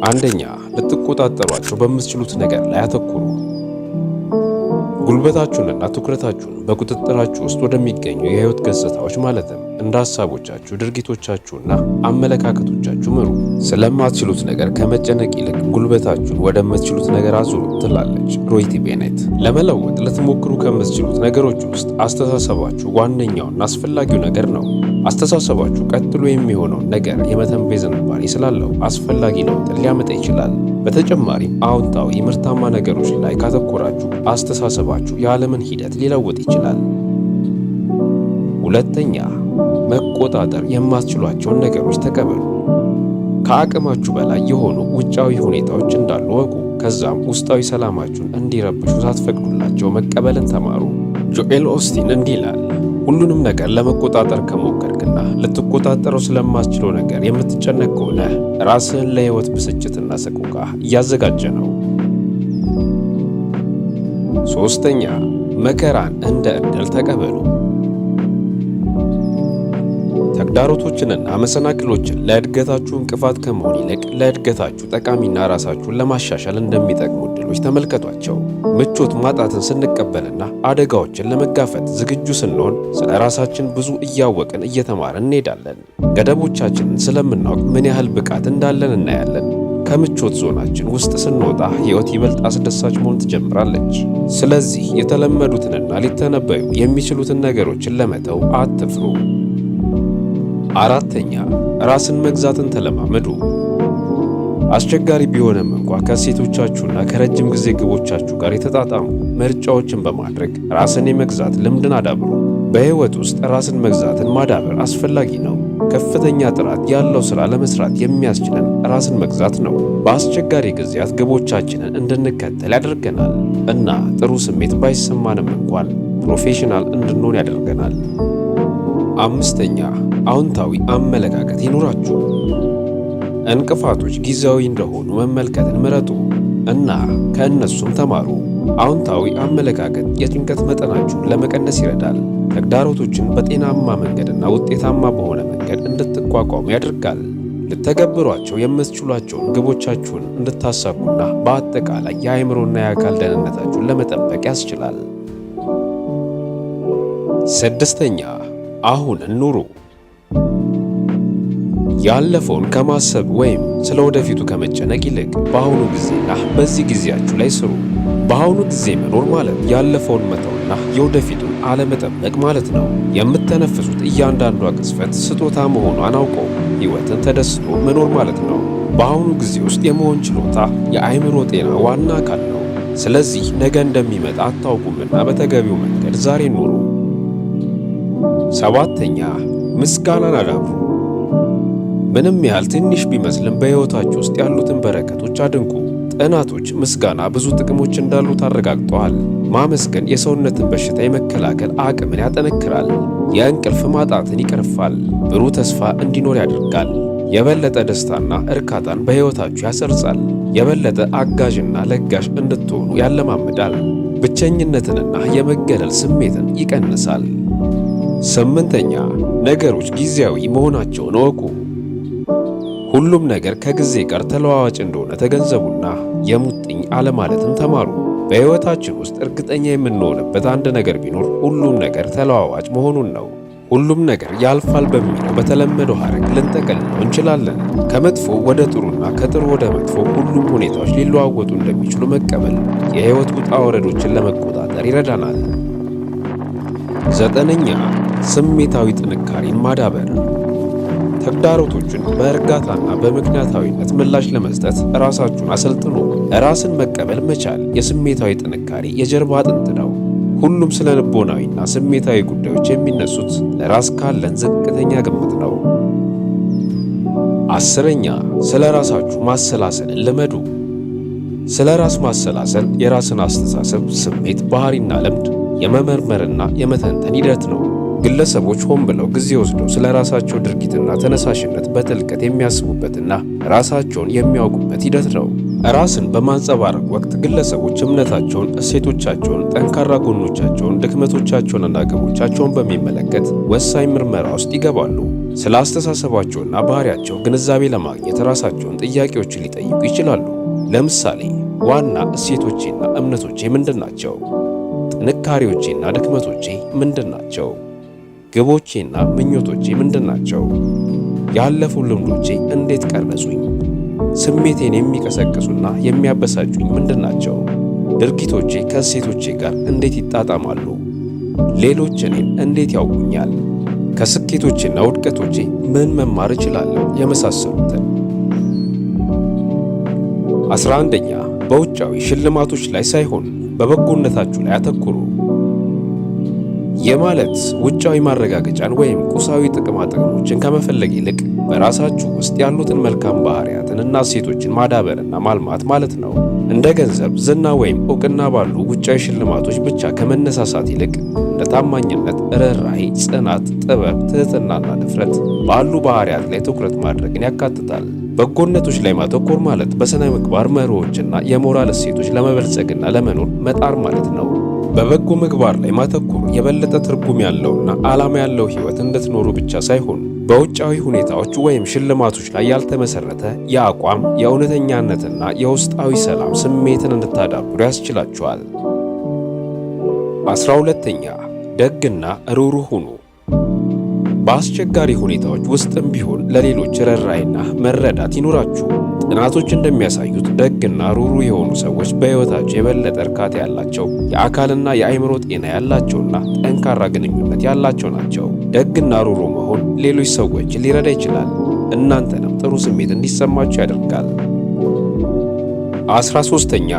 አንደኛ፣ ልትቆጣጠሯቸው በምትችሉት ነገር ላይ አተኩሩ። ጉልበታችሁንና ትኩረታችሁን በቁጥጥራችሁ ውስጥ ወደሚገኙ የህይወት ገጽታዎች ማለትም እንደ ሀሳቦቻችሁ፣ ድርጊቶቻችሁና አመለካከቶቻችሁ ምሩ። ስለማትችሉት ነገር ከመጨነቅ ይልቅ ጉልበታችሁን ወደምትችሉት ነገር አዙሩ ትላለች ሮይቲ ቤኔት። ለመለወጥ ልትሞክሩ ከምትችሉት ነገሮች ውስጥ አስተሳሰባችሁ ዋነኛውና አስፈላጊው ነገር ነው። አስተሳሰባችሁ ቀጥሎ የሚሆነውን ነገር የመተንበይ ዝንባሌ ስላለው አስፈላጊ ለውጥን ሊያመጣ ይችላል። በተጨማሪም አዎንታዊ ምርታማ ነገሮች ላይ ካተኮራችሁ አስተሳሰባችሁ የዓለምን ሂደት ሊለውጥ ይችላል። ሁለተኛ፣ መቆጣጠር የማትችሏቸውን ነገሮች ተቀበሉ። ከአቅማችሁ በላይ የሆኑ ውጫዊ ሁኔታዎች እንዳሉ እወቁ። ከዛም ውስጣዊ ሰላማችሁን እንዲረብሹ ሳትፈቅዱላቸው መቀበልን ተማሩ። ጆኤል ኦስቲን እንዲህ ይላል፣ ሁሉንም ነገር ለመቆጣጠር ከሞከርክና ልትቆጣጠረው ስለማትችለው ነገር የምትጨነቅ ከሆነ ራስህን ለሕይወት ብስጭትና ሰቆቃ እያዘጋጀህ ነው። ሶስተኛ፣ መከራን እንደ ዕድል ተቀበሉ። ተግዳሮቶችንና መሰናክሎችን ለእድገታችሁ እንቅፋት ከመሆን ይልቅ ለእድገታችሁ ጠቃሚና ራሳችሁን ለማሻሻል እንደሚጠቅሙ እድሎች ተመልከቷቸው። ምቾት ማጣትን ስንቀበልና አደጋዎችን ለመጋፈጥ ዝግጁ ስንሆን ስለ ራሳችን ብዙ እያወቅን እየተማርን እንሄዳለን። ገደቦቻችንን ስለምናውቅ ምን ያህል ብቃት እንዳለን እናያለን። ከምቾት ዞናችን ውስጥ ስንወጣ ሕይወት ይበልጥ አስደሳች መሆን ትጀምራለች። ስለዚህ የተለመዱትንና ሊተነበዩ የሚችሉትን ነገሮችን ለመተው አትፍሩ። አራተኛ፣ ራስን መግዛትን ተለማመዱ። አስቸጋሪ ቢሆንም እንኳ ከእሴቶቻችሁና ከረጅም ጊዜ ግቦቻችሁ ጋር የተጣጣሙ ምርጫዎችን በማድረግ ራስን የመግዛት ልምድን አዳብሩ። በሕይወት ውስጥ ራስን መግዛትን ማዳበር አስፈላጊ ነው። ከፍተኛ ጥራት ያለው ሥራ ለመስራት የሚያስችለን ራስን መግዛት ነው። በአስቸጋሪ ጊዜያት ግቦቻችንን እንድንከተል ያደርገናል እና ጥሩ ስሜት ባይሰማንም እንኳን ፕሮፌሽናል እንድንሆን ያደርገናል። አምስተኛ፣ አዎንታዊ አመለካከት ይኑራችሁ። እንቅፋቶች ጊዜያዊ እንደሆኑ መመልከትን ምረጡ እና ከእነሱም ተማሩ። አዎንታዊ አመለካከት የጭንቀት መጠናችሁን ለመቀነስ ይረዳል። ተግዳሮቶችን በጤናማ መንገድና ውጤታማ በሆነ መንገድ እንድትቋቋሙ ያደርጋል። ልተገብሯቸው የምትችሏቸውን ግቦቻችሁን እንድታሳኩና በአጠቃላይ የአእምሮና የአካል ደህንነታችሁን ለመጠበቅ ያስችላል። ስድስተኛ፣ አሁን ኑሩ። ያለፈውን ከማሰብ ወይም ስለ ወደፊቱ ከመጨነቅ ይልቅ በአሁኑ ጊዜና በዚህ ጊዜያችሁ ላይ ስሩ። በአሁኑ ጊዜ መኖር ማለት ያለፈውን መተውና የወደፊቱን አለመጠበቅ ማለት ነው። የምተነፍሱት እያንዳንዷ ቅጽበት ስጦታ መሆኗን አውቆ ሕይወትን ተደስቶ መኖር ማለት ነው። በአሁኑ ጊዜ ውስጥ የመሆን ችሎታ የአእምሮ ጤና ዋና አካል ነው። ስለዚህ ነገ እንደሚመጣ አታውቁምና በተገቢው መንገድ ዛሬ ኑሩ። ሰባተኛ፣ ምስጋናን አዳብሩ። ምንም ያህል ትንሽ ቢመስልም በሕይወታችሁ ውስጥ ያሉትን በረከቶች አድንቁ። ጥናቶች ምስጋና ብዙ ጥቅሞች እንዳሉት አረጋግጠዋል። ማመስገን የሰውነትን በሽታ የመከላከል አቅምን ያጠነክራል፣ የእንቅልፍ ማጣትን ይቀርፋል፣ ብሩህ ተስፋ እንዲኖር ያደርጋል፣ የበለጠ ደስታና እርካታን በሕይወታችሁ ያሰርጻል፣ የበለጠ አጋዥና ለጋሽ እንድትሆኑ ያለማምዳል፣ ብቸኝነትንና የመገለል ስሜትን ይቀንሳል። ስምንተኛ፣ ነገሮች ጊዜያዊ መሆናቸውን እወቁ። ሁሉም ነገር ከጊዜ ጋር ተለዋዋጭ እንደሆነ ተገንዘቡና የሙጥኝ አለማለትን ተማሩ። በሕይወታችን ውስጥ እርግጠኛ የምንሆንበት አንድ ነገር ቢኖር ሁሉም ነገር ተለዋዋጭ መሆኑን ነው። ሁሉም ነገር ያልፋል በሚለው በተለመደው ሐረግ ልንጠቀልለው እንችላለን። ከመጥፎ ወደ ጥሩና ከጥሩ ወደ መጥፎ ሁሉም ሁኔታዎች ሊለዋወጡ እንደሚችሉ መቀበል የሕይወት ውጣ ወረዶችን ለመቆጣጠር ይረዳናል። ዘጠነኛ፣ ስሜታዊ ጥንካሬን ማዳበር። ተግዳሮቶችን በእርጋታና በምክንያታዊነት ምላሽ ለመስጠት ራሳችሁን አሰልጥኑ። ራስን መቀበል መቻል የስሜታዊ ጥንካሬ የጀርባ አጥንት ነው። ሁሉም ስነ ልቦናዊና ስሜታዊ ጉዳዮች የሚነሱት ለራስ ካለን ዝቅተኛ ግምት ነው። አስረኛ፣ ስለ ራሳችሁ ማሰላሰልን ልመዱ። ስለ ራስ ማሰላሰል የራስን አስተሳሰብ፣ ስሜት፣ ባህሪና ልምድ የመመርመርና የመተንተን ሂደት ነው። ግለሰቦች ሆን ብለው ጊዜ ወስደው ስለ ራሳቸው ድርጊትና ተነሳሽነት በጥልቀት የሚያስቡበትና ራሳቸውን የሚያውቁበት ሂደት ነው። ራስን በማንጸባረቅ ወቅት ግለሰቦች እምነታቸውን፣ እሴቶቻቸውን፣ ጠንካራ ጎኖቻቸውን፣ ድክመቶቻቸውንና ግቦቻቸውን በሚመለከት ወሳኝ ምርመራ ውስጥ ይገባሉ። ስለ አስተሳሰባቸውና ባህሪያቸው ግንዛቤ ለማግኘት ራሳቸውን ጥያቄዎችን ሊጠይቁ ይችላሉ። ለምሳሌ ዋና እሴቶቼና እምነቶቼ ምንድን ናቸው? ጥንካሬዎቼና ድክመቶቼ ምንድን ናቸው? ግቦቼና ምኞቶቼ ምንድን ናቸው? ያለፉ ልምዶቼ እንዴት ቀረጹኝ? ስሜቴን የሚቀሰቅሱና የሚያበሳጩኝ ምንድን ናቸው? ድርጊቶቼ ከእሴቶቼ ጋር እንዴት ይጣጣማሉ? ሌሎች እኔን እንዴት ያውቁኛል? ከስኬቶቼና ውድቀቶቼ ምን መማር እችላለሁ? የመሳሰሉትን። 11ኛ፣ በውጫዊ ሽልማቶች ላይ ሳይሆን በበጎነታችሁ ላይ አተኩሩ። የማለት ውጫዊ ማረጋገጫን ወይም ቁሳዊ ጥቅማ ጥቅሞችን ከመፈለግ ይልቅ በራሳችሁ ውስጥ ያሉትን መልካም ባህሪያትን እና እሴቶችን ማዳበርና ማልማት ማለት ነው። እንደ ገንዘብ፣ ዝና ወይም እውቅና ባሉ ውጫዊ ሽልማቶች ብቻ ከመነሳሳት ይልቅ እንደ ታማኝነት፣ ርኅራኄ፣ ጽናት፣ ጥበብ፣ ትህትናና ድፍረት ባሉ ባህሪያት ላይ ትኩረት ማድረግን ያካትታል። በጎነቶች ላይ ማተኮር ማለት በሥነ ምግባር መርሆችና የሞራል እሴቶች ለመበልጸግና ለመኖር መጣር ማለት ነው። በበጎ ምግባር ላይ ማተኮር የበለጠ ትርጉም ያለውና ዓላማ ያለው ሕይወት እንድትኖሩ ብቻ ሳይሆን በውጫዊ ሁኔታዎች ወይም ሽልማቶች ላይ ያልተመሰረተ የአቋም፣ የእውነተኛነትና የውስጣዊ ሰላም ስሜትን እንድታዳብሩ ያስችላችኋል። 12ኛ፣ ደግና ሩህሩህ ሁኑ። በአስቸጋሪ ሁኔታዎች ውስጥም ቢሆን ለሌሎች ርኅራኄና መረዳት ይኑራችሁ። ጥናቶች እንደሚያሳዩት ደግና ሩህሩህ የሆኑ ሰዎች በሕይወታቸው የበለጠ እርካታ ያላቸው፣ የአካልና የአእምሮ ጤና ያላቸውና ጠንካራ ግንኙነት ያላቸው ናቸው። ደግና ሩህሩህ መሆን ሌሎች ሰዎችን ሊረዳ ይችላል፣ እናንተንም ጥሩ ስሜት እንዲሰማችሁ ያደርጋል። 13ኛ፣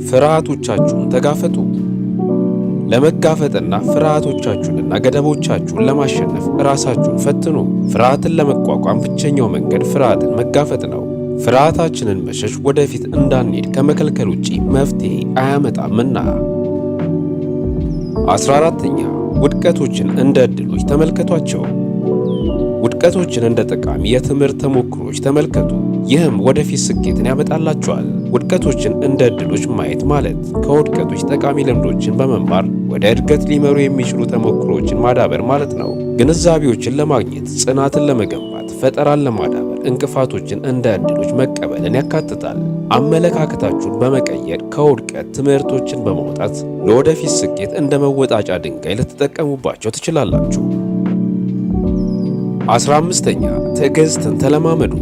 ፍርሃቶቻችሁን ተጋፈጡ። ለመጋፈጥና ፍርሃቶቻችሁንና ገደቦቻችሁን ለማሸነፍ ራሳችሁን ፈትኑ። ፍርሃትን ለመቋቋም ብቸኛው መንገድ ፍርሃትን መጋፈጥ ነው። ፍርሃታችንን መሸሽ ወደፊት እንዳንሄድ ከመከልከል ውጪ መፍትሄ አያመጣምና። 14ኛ፣ ውድቀቶችን እንደ ዕድሎች ተመልከቷቸው። ውድቀቶችን እንደ ጠቃሚ የትምህርት ተሞክሮች ተመልከቱ። ይህም ወደፊት ስኬትን ያመጣላችኋል። ውድቀቶችን እንደ ዕድሎች ማየት ማለት ከውድቀቶች ጠቃሚ ልምዶችን በመማር ወደ እድገት ሊመሩ የሚችሉ ተሞክሮዎችን ማዳበር ማለት ነው። ግንዛቤዎችን ለማግኘት፣ ጽናትን ለመገንባት፣ ፈጠራን ለማዳበር እንቅፋቶችን እንደ ዕድሎች መቀበልን ያካትታል። አመለካከታችሁን በመቀየር ከውድቀት ትምህርቶችን በማውጣት ለወደፊት ስኬት እንደ መወጣጫ ድንጋይ ልትጠቀሙባቸው ትችላላችሁ። 15ኛ፣ ትዕግስትን ተለማመዱ።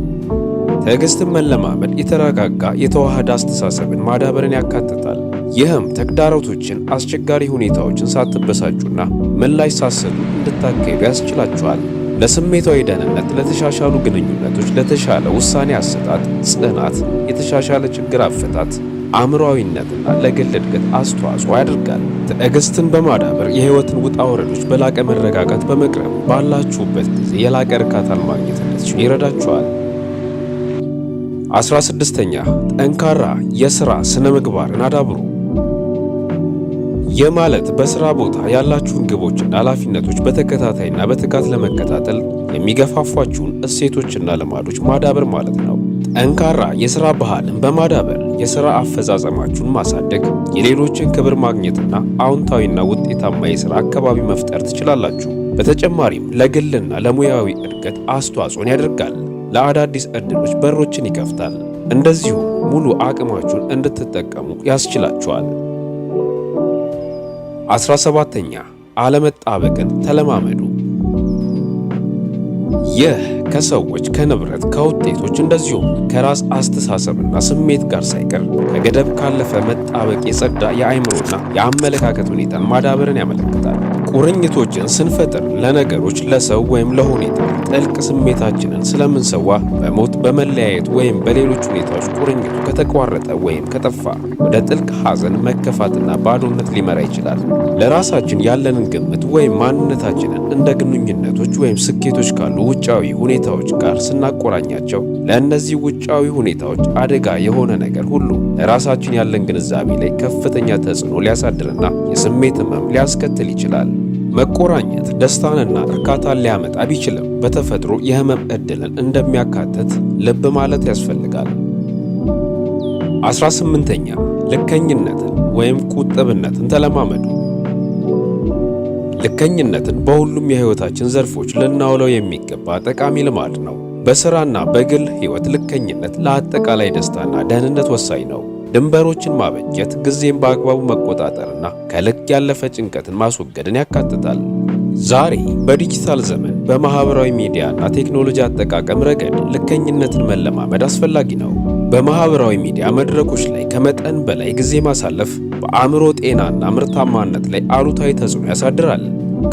ትዕግስትን መለማመድ የተረጋጋ፣ የተዋሃደ አስተሳሰብን ማዳበርን ያካትታል። ይህም ተግዳሮቶችን፣ አስቸጋሪ ሁኔታዎችን ሳትበሳጩና ምላሽ ሳትሰጡ እንድታካሂዱ ያስችላችኋል። ለስሜታዊ ደህንነት፣ ለተሻሻሉ ግንኙነቶች፣ ለተሻለ ውሳኔ አሰጣጥ፣ ጽናት፣ የተሻሻለ ችግር አፈታት፣ አእምሯዊነትና ለግል እድገት አስተዋጽኦ ያደርጋል። ትዕግስትን በማዳበር የህይወትን ውጣ ውረዶች በላቀ መረጋጋት በመቅረብ ባላችሁበት ጊዜ የላቀ እርካታን ማግኘት እንድትችሉ ይረዳችኋል። 16ኛ፣ ጠንካራ የሥራ ስነ ምግባርን አዳብሩ። ይህ ማለት በሥራ ቦታ ያላችሁን ግቦችና ኃላፊነቶች በተከታታይና በትጋት ለመከታተል የሚገፋፏችሁን እሴቶችና ልማዶች ማዳበር ማለት ነው። ጠንካራ የሥራ ባህልን በማዳበር የሥራ አፈጻጸማችሁን ማሳደግ፣ የሌሎችን ክብር ማግኘትና አዎንታዊና ውጤታማ የሥራ አካባቢ መፍጠር ትችላላችሁ። በተጨማሪም ለግልና ለሙያዊ እድገት አስተዋጽኦን ያደርጋል። ለአዳዲስ ዕድሎች በሮችን ይከፍታል። እንደዚሁም ሙሉ አቅማችሁን እንድትጠቀሙ ያስችላችኋል። 17ኛ፣ አለመጣበቅን ተለማመዱ። ይህ ከሰዎች፣ ከንብረት፣ ከውጤቶች እንደዚሁም ከራስ አስተሳሰብና ስሜት ጋር ሳይቀር ከገደብ ካለፈ መጣበቅ የጸዳ የአእምሮና የአመለካከት ሁኔታን ማዳበርን ያመለክታል። ቁርኝቶችን ስንፈጥር ለነገሮች፣ ለሰው ወይም ለሁኔታ ጥልቅ ስሜታችንን ስለምንሰዋ በሞት፣ በመለያየት ወይም በሌሎች ሁኔታዎች ቁርኝቱ ከተቋረጠ ወይም ከጠፋ ወደ ጥልቅ ሐዘን፣ መከፋትና ባዶነት ሊመራ ይችላል። ለራሳችን ያለንን ግምት ወይም ማንነታችንን እንደ ግንኙነቶች ወይም ስኬቶች ካሉ ውጫዊ ሁኔታዎች ጋር ስናቆራኛቸው ለእነዚህ ውጫዊ ሁኔታዎች አደጋ የሆነ ነገር ሁሉ ለራሳችን ያለን ግንዛቤ ላይ ከፍተኛ ተጽዕኖ ሊያሳድርና የስሜት ህመም ሊያስከትል ይችላል። መቆራኘት ደስታንና እርካታን ሊያመጣ ቢችልም በተፈጥሮ የህመም ዕድልን እንደሚያካትት ልብ ማለት ያስፈልጋል። 18ኛ፣ ልከኝነትን ወይም ቁጥብነትን ተለማመዱ። ልከኝነትን በሁሉም የሕይወታችን ዘርፎች ልናውለው የሚገባ ጠቃሚ ልማድ ነው። በሥራና በግል ሕይወት ልከኝነት ለአጠቃላይ ደስታና ደህንነት ወሳኝ ነው። ድንበሮችን ማበጀት፣ ጊዜን በአግባቡ መቆጣጠርና ከልክ ያለፈ ጭንቀትን ማስወገድን ያካትታል። ዛሬ በዲጂታል ዘመን በማህበራዊ ሚዲያና ቴክኖሎጂ አጠቃቀም ረገድ ልከኝነትን መለማመድ አስፈላጊ ነው። በማህበራዊ ሚዲያ መድረኮች ላይ ከመጠን በላይ ጊዜ ማሳለፍ በአእምሮ ጤናና ምርታማነት ላይ አሉታዊ ተጽዕኖ ያሳድራል።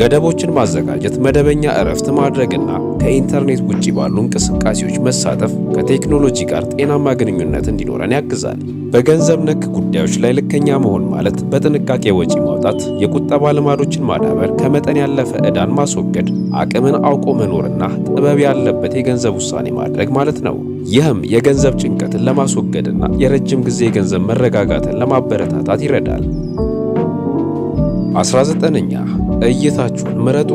ገደቦችን ማዘጋጀት፣ መደበኛ እረፍት ማድረግና ከኢንተርኔት ውጪ ባሉ እንቅስቃሴዎች መሳተፍ ከቴክኖሎጂ ጋር ጤናማ ግንኙነት እንዲኖረን ያግዛል። በገንዘብ ነክ ጉዳዮች ላይ ልከኛ መሆን ማለት በጥንቃቄ ወጪ ማውጣት፣ የቁጠባ ልማዶችን ማዳበር፣ ከመጠን ያለፈ ዕዳን ማስወገድ፣ አቅምን አውቆ መኖርና ጥበብ ያለበት የገንዘብ ውሳኔ ማድረግ ማለት ነው። ይህም የገንዘብ ጭንቀትን ለማስወገድና የረጅም ጊዜ የገንዘብ መረጋጋትን ለማበረታታት ይረዳል። 19ኛ፣ እይታችሁን ምረጡ።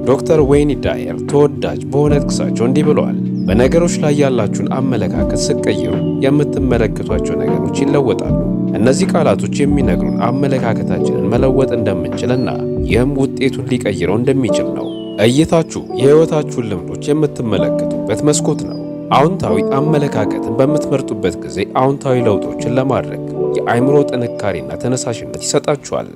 ዶክተር ዌይን ዳየር ተወዳጅ በሆነ ጥቅሳቸው እንዲህ ብለዋል። በነገሮች ላይ ያላችሁን አመለካከት ስትቀይሩ የምትመለከቷቸው ነገሮች ይለወጣሉ። እነዚህ ቃላቶች የሚነግሩን አመለካከታችንን መለወጥ እንደምንችልና ይህም ውጤቱን ሊቀይረው እንደሚችል ነው። እይታችሁ የሕይወታችሁን ልምዶች የምትመለከቱበት መስኮት ነው። አዎንታዊ አመለካከትን በምትመርጡበት ጊዜ አዎንታዊ ለውጦችን ለማድረግ የአእምሮ ጥንካሬና ተነሳሽነት ይሰጣችኋል።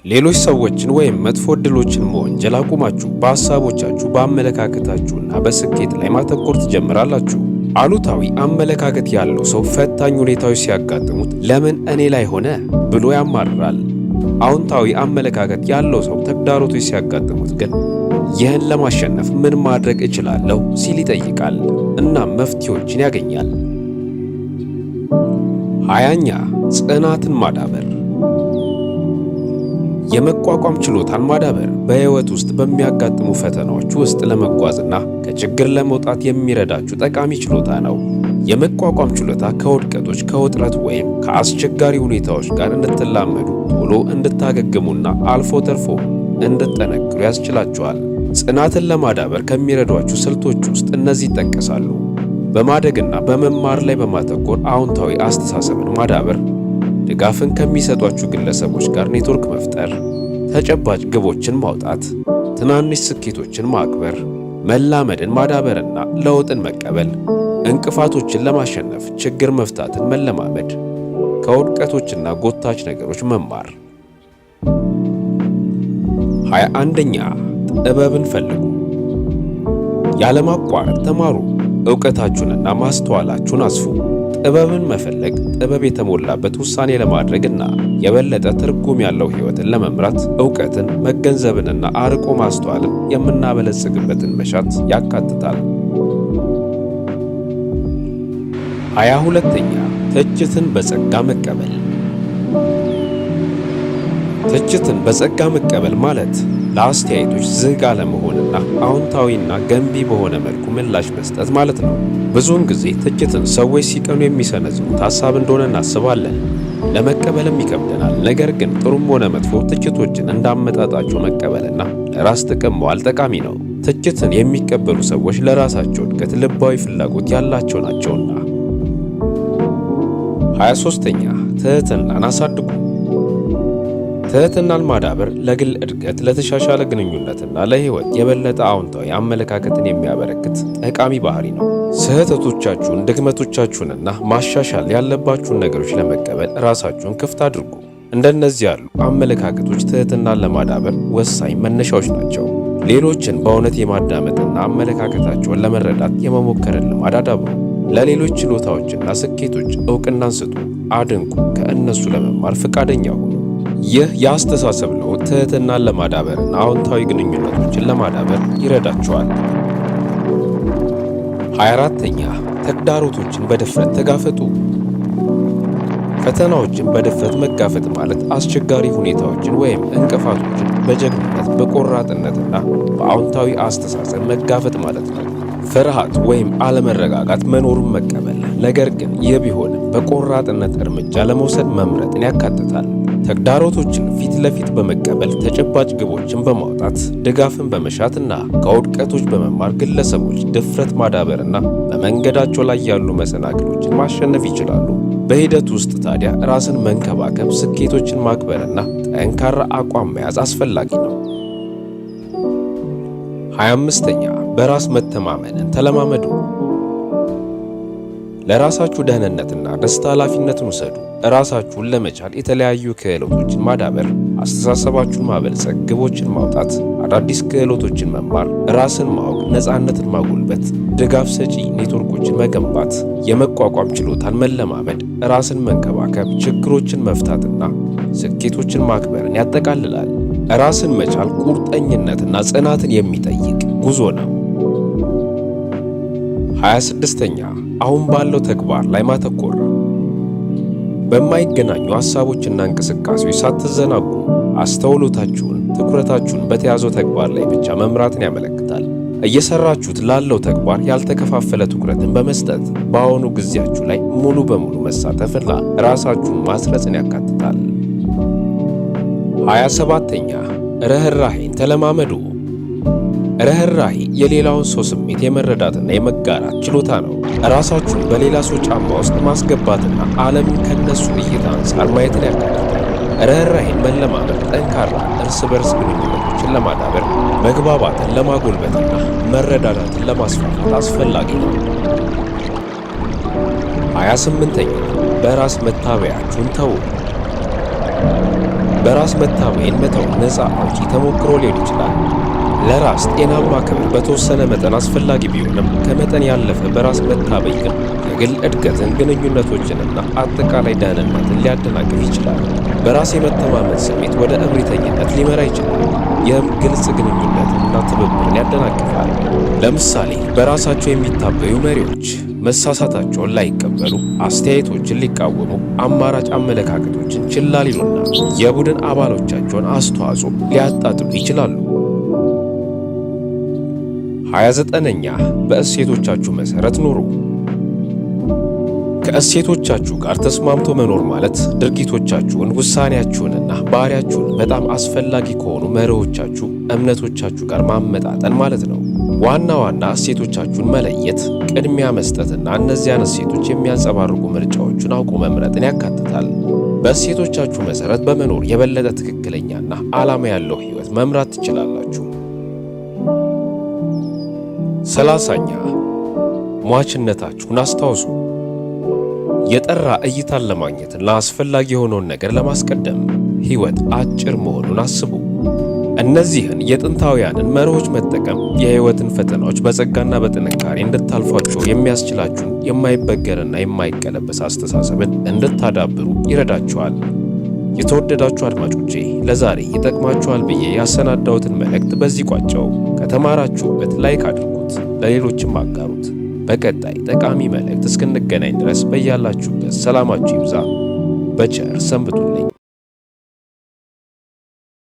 ሌሎች ሰዎችን ወይም መጥፎ ዕድሎችን መወንጀል አቁማችሁ በሐሳቦቻችሁ፣ በአመለካከታችሁና በስኬት ላይ ማተኮር ትጀምራላችሁ። አሉታዊ አመለካከት ያለው ሰው ፈታኝ ሁኔታዎች ሲያጋጥሙት ለምን እኔ ላይ ሆነ ብሎ ያማርራል። አዎንታዊ አመለካከት ያለው ሰው ተግዳሮቶች ሲያጋጥሙት ግን ይህን ለማሸነፍ ምን ማድረግ እችላለሁ ሲል ይጠይቃል። እናም መፍትሄዎችን ያገኛል። 20ኛ፣ ጽናትን ማዳበር። የመቋቋም ችሎታን ማዳበር በሕይወት ውስጥ በሚያጋጥሙ ፈተናዎች ውስጥ ለመጓዝና ከችግር ለመውጣት የሚረዳችሁ ጠቃሚ ችሎታ ነው። የመቋቋም ችሎታ ከውድቀቶች፣ ከውጥረት ወይም ከአስቸጋሪ ሁኔታዎች ጋር እንድትላመዱ፣ ቶሎ እንድታገግሙና አልፎ ተርፎ እንድትጠነክሩ ያስችላችኋል። ጽናትን ለማዳበር ከሚረዷችሁ ስልቶች ውስጥ እነዚህ ይጠቀሳሉ። በማደግና በመማር ላይ በማተኮር አዎንታዊ አስተሳሰብን ማዳበር፣ ድጋፍን ከሚሰጧችሁ ግለሰቦች ጋር ኔትወርክ መፍጠር፣ ተጨባጭ ግቦችን ማውጣት፣ ትናንሽ ስኬቶችን ማክበር፣ መላመድን ማዳበርና ለውጥን መቀበል፣ እንቅፋቶችን ለማሸነፍ ችግር መፍታትን መለማመድ፣ ከውድቀቶችና ጎታች ነገሮች መማር። 21ኛ፣ ጥበብን ፈልጉ። ያለማቋረጥ ተማሩ። ዕውቀታችሁንና ማስተዋላችሁን አስፉ። ጥበብን መፈለግ ጥበብ የተሞላበት ውሳኔ ለማድረግና የበለጠ ትርጉም ያለው ሕይወትን ለመምራት ዕውቀትን፣ መገንዘብንና አርቆ ማስተዋልን የምናበለጽግበትን መሻት ያካትታል። 22ኛ፣ ትችትን በጸጋ መቀበል። ትችትን በጸጋ መቀበል ማለት ለአስተያየቶች ዝግ አለመሆንና አዎንታዊና ገንቢ በሆነ መልኩ ምላሽ መስጠት ማለት ነው። ብዙውን ጊዜ ትችትን ሰዎች ሲቀኑ የሚሰነዝሩት ሐሳብ እንደሆነ እናስባለን፣ ለመቀበልም ይከብደናል። ነገር ግን ጥሩም ሆነ መጥፎ ትችቶችን እንዳመጣጣቸው መቀበልና ለራስ ጥቅም መዋል ጠቃሚ ነው። ትችትን የሚቀበሉ ሰዎች ለራሳቸው እድገት ልባዊ ፍላጎት ያላቸው ናቸውና። 23ኛ፣ ትህትናን አሳድጉ። ትህትናን ማዳበር ለግል እድገት፣ ለተሻሻለ ግንኙነትና ለሕይወት የበለጠ አዎንታዊ አመለካከትን የሚያበረክት ጠቃሚ ባህሪ ነው። ስህተቶቻችሁን፣ ድክመቶቻችሁንና ማሻሻል ያለባችሁን ነገሮች ለመቀበል ራሳችሁን ክፍት አድርጉ። እንደነዚህ ያሉ አመለካከቶች ትህትናን ለማዳበር ወሳኝ መነሻዎች ናቸው። ሌሎችን በእውነት የማዳመጥና አመለካከታቸውን ለመረዳት የመሞከርን ልማድ አዳብሩ። ለሌሎች ችሎታዎችና ስኬቶች እውቅናን ስጡ፣ አድንቁ፣ ከእነሱ ለመማር ፈቃደኛ ሁኑ። ይህ የአስተሳሰብ ለውጥ ትህትናን ለማዳበርና አዎንታዊ ግንኙነቶችን ለማዳበር ይረዳቸዋል። 24ኛ፣ ተግዳሮቶችን በድፍረት ተጋፈጡ። ፈተናዎችን በድፍረት መጋፈጥ ማለት አስቸጋሪ ሁኔታዎችን ወይም እንቅፋቶችን በጀግንነት፣ በቆራጥነትና በአዎንታዊ አስተሳሰብ መጋፈጥ ማለት ነው። ፍርሃት ወይም አለመረጋጋት መኖሩን መቀበል፣ ነገር ግን ይህ ቢሆንም በቆራጥነት እርምጃ ለመውሰድ መምረጥን ያካትታል። ተግዳሮቶችን ፊት ለፊት በመቀበል፣ ተጨባጭ ግቦችን በማውጣት፣ ድጋፍን በመሻትና ከውድቀቶች በመማር ግለሰቦች ድፍረት ማዳበርና በመንገዳቸው ላይ ያሉ መሰናክሎችን ማሸነፍ ይችላሉ። በሂደት ውስጥ ታዲያ ራስን መንከባከብ፣ ስኬቶችን ማክበርና ጠንካራ አቋም መያዝ አስፈላጊ ነው። 25ኛ፣ በራስ መተማመንን ተለማመዱ። ለራሳችሁ ደህንነትና ደስታ ኃላፊነትን ውሰዱ። ራሳችሁን ለመቻል የተለያዩ ክህሎቶችን ማዳበር፣ አስተሳሰባችሁን ማበልጸግ፣ ግቦችን ማውጣት፣ አዳዲስ ክህሎቶችን መማር፣ ራስን ማወቅ፣ ነፃነትን ማጎልበት፣ ድጋፍ ሰጪ ኔትወርኮችን መገንባት፣ የመቋቋም ችሎታን መለማመድ፣ ራስን መንከባከብ፣ ችግሮችን መፍታትና ስኬቶችን ማክበርን ያጠቃልላል። ራስን መቻል ቁርጠኝነትና ጽናትን የሚጠይቅ ጉዞ ነው። 26ኛ፣ አሁን ባለው ተግባር ላይ ማተኮር። በማይገናኙ ሐሳቦችና እንቅስቃሴዎች ሳትዘናጉ አስተውሎታችሁን፣ ትኩረታችሁን በተያዘው ተግባር ላይ ብቻ መምራትን ያመለክታል። እየሰራችሁት ላለው ተግባር ያልተከፋፈለ ትኩረትን በመስጠት በአሁኑ ጊዜያችሁ ላይ ሙሉ በሙሉ መሳተፍና ራሳችሁን ማስረጽን ያካትታል። 27ኛ፣ ርህራሄን ተለማመዱ። ርህራሄ የሌላውን ሰው ስሜት የመረዳትና የመጋራት ችሎታ ነው። ራሳችሁን በሌላ ሰው ጫማ ውስጥ ማስገባትና ዓለምን ከነሱ እይታ አንጻር ማየትን ያካትታል። ርህራሄን መለማመድ ጠንካራ እርስ በርስ ግንኙነቶችን ለማዳበር፣ መግባባትን ለማጎልበትና መረዳዳትን ለማስፋፋት አስፈላጊ ነው። 28ኛ፣ በራስ መታበያችሁን ተዉ። በራስ መታበይን መተው ነፃ አውጪ ተሞክሮ ሊሆን ይችላል። ለራስ ጤናማ ክብር በተወሰነ መጠን አስፈላጊ ቢሆንም፣ ከመጠን ያለፈ በራስ መታበይ ግን የግል እድገትን፣ ግንኙነቶችንና አጠቃላይ ደህንነትን ሊያደናቅፍ ይችላል። በራስ የመተማመን ስሜት ወደ እብሪተኝነት ሊመራ ይችላል። ይህም ግልጽ ግንኙነትንና ትብብርን ያደናቅፋል። ለምሳሌ በራሳቸው የሚታበዩ መሪዎች መሳሳታቸውን ላይቀበሉ፣ አስተያየቶችን ሊቃወሙ፣ አማራጭ አመለካከቶችን ችላ ሊሉና የቡድን አባሎቻቸውን አስተዋጽኦ ሊያጣጥሉ ይችላሉ። 29ኛ፣ በእሴቶቻችሁ መሰረት ኑሩ። ከእሴቶቻችሁ ጋር ተስማምቶ መኖር ማለት ድርጊቶቻችሁን፣ ውሳኔያችሁንና ባህሪያችሁን በጣም አስፈላጊ ከሆኑ መርሆቻችሁ፣ እምነቶቻችሁ ጋር ማመጣጠን ማለት ነው። ዋና ዋና እሴቶቻችሁን መለየት፣ ቅድሚያ መስጠትና እነዚያን እሴቶች የሚያንጸባርቁ ምርጫዎችን አውቆ መምረጥን ያካትታል። በእሴቶቻችሁ መሰረት በመኖር የበለጠ ትክክለኛና ዓላማ ያለው ሕይወት መምራት ትችላላችሁ። 30ኛ፣ ሟችነታችሁን አስታውሱ። የጠራ እይታን ለማግኘትና አስፈላጊ የሆነውን ነገር ለማስቀደም ሕይወት አጭር መሆኑን አስቡ። እነዚህን የጥንታውያንን መርሆች መጠቀም የሕይወትን ፈተናዎች በጸጋና በጥንካሬ እንድታልፏቸው የሚያስችላችሁን የማይበገርና የማይቀለበስ አስተሳሰብን እንድታዳብሩ ይረዳችኋል። የተወደዳችሁ አድማጮቼ፣ ለዛሬ ይጠቅማችኋል ብዬ ያሰናዳሁትን መልእክት በዚህ ቋጨሁ። ከተማራችሁበት like አድርጉት፣ ለሌሎችም አጋሩት። በቀጣይ ጠቃሚ መልእክት እስክንገናኝ ድረስ በያላችሁበት ሰላማችሁ ይብዛ። በቸር ሰንብቱልኝ።